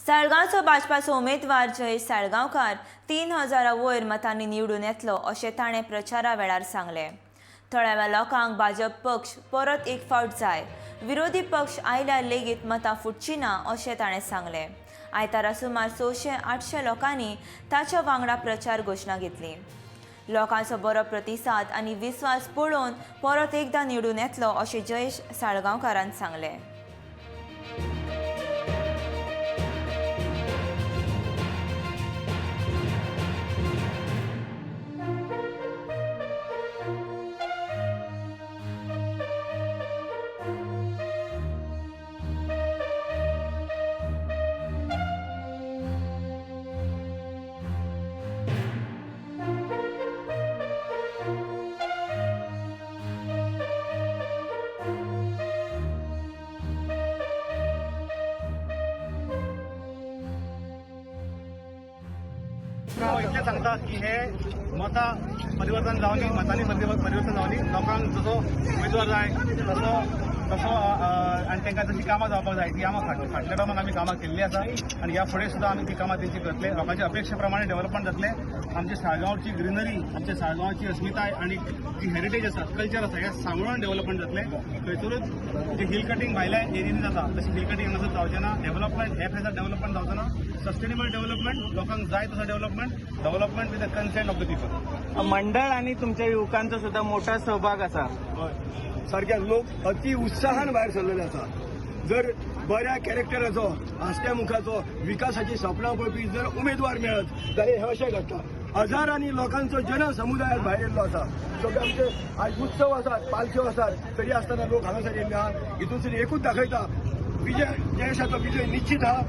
साळगांवचो भाजपाचो उमेदवार जयेश साळगांवकार 3000 वयर मतांनी निवडून येतलो अशें ताणें प्रचारा वेळार सांगलें. थळाव्या लोकांक भाजप पक्ष परत एक फावट जाय, विरोधी पक्ष आयल्यार लेगीत मतां फुटची ना अशें ताणें सांगलें. आयतारा सुमार 600-800 लोकांनी ताच्या वांगडा प्रचार घोशणा घेतली. लोकांचो बरो प्रतिसाद आनी विस्वास पळोवन परत एकदां निवडून येतलो अशें जयेश साळगांवकारान सांगलें. हांव इतलें सांगता की हे मतां परिवर्तन जावनी, मतांनी परिवर्तन जावनी, लोकांक जसो उमेदवार जाय तसो तसो आनी तांकां जशी कामां जावपाक जाय ती आमी फाटल्या टायमाक आमी कामां केल्ली आसा आनी ह्या फुडें सुद्दां आमी ती कामां तेंची करतले. लोकांच्या अपेक्षे प्रमाणे डेव्हलपमेंट जातलें. आमच्या साळगांवची ग्रिनरी, आमच्या साळगांवची अस्मिताय आनी जी हेरिटेज आसा, कल्चर आसा, ह्या सांबाळून डेव्हलपमेंट जातलें. थंयसरूच जे हिल कटिंग भायल्या एरियांनी जाता तशी हिल कटिंग हांगासर जावचें ना. डेव्हलपमेंट हे फेजार डेव्हलपमेंट जावचो ना. सस्टेनेबल डेव्हलपमेंट, लोकांक जाय तसो development, development with the consent of the people. मंडळ आणि तुमच्या युवकांचो सुद्धा मोठा सहभाग असा. सारक्या लोक अति उत्साहान भायर सरलेले आसा. जर बऱ्या कॅरेक्टराचो, हांसत्या मुखाचो, विकासाची सपनां पळोवपी जर उमेदवार मेळत जाल्यार हें अशें घडटा. हजारांनी लोकांचो जनसमुदाय भायर येयल्लो आसा. सगळे आमचे आयज उत्सव आसात, पालख्यो आसात, तरी आसतना लोक हांगासर येयल्ले आहा. हितून एकूच दाखयता, विजय जयेशाचो विजय निश्चित आहा.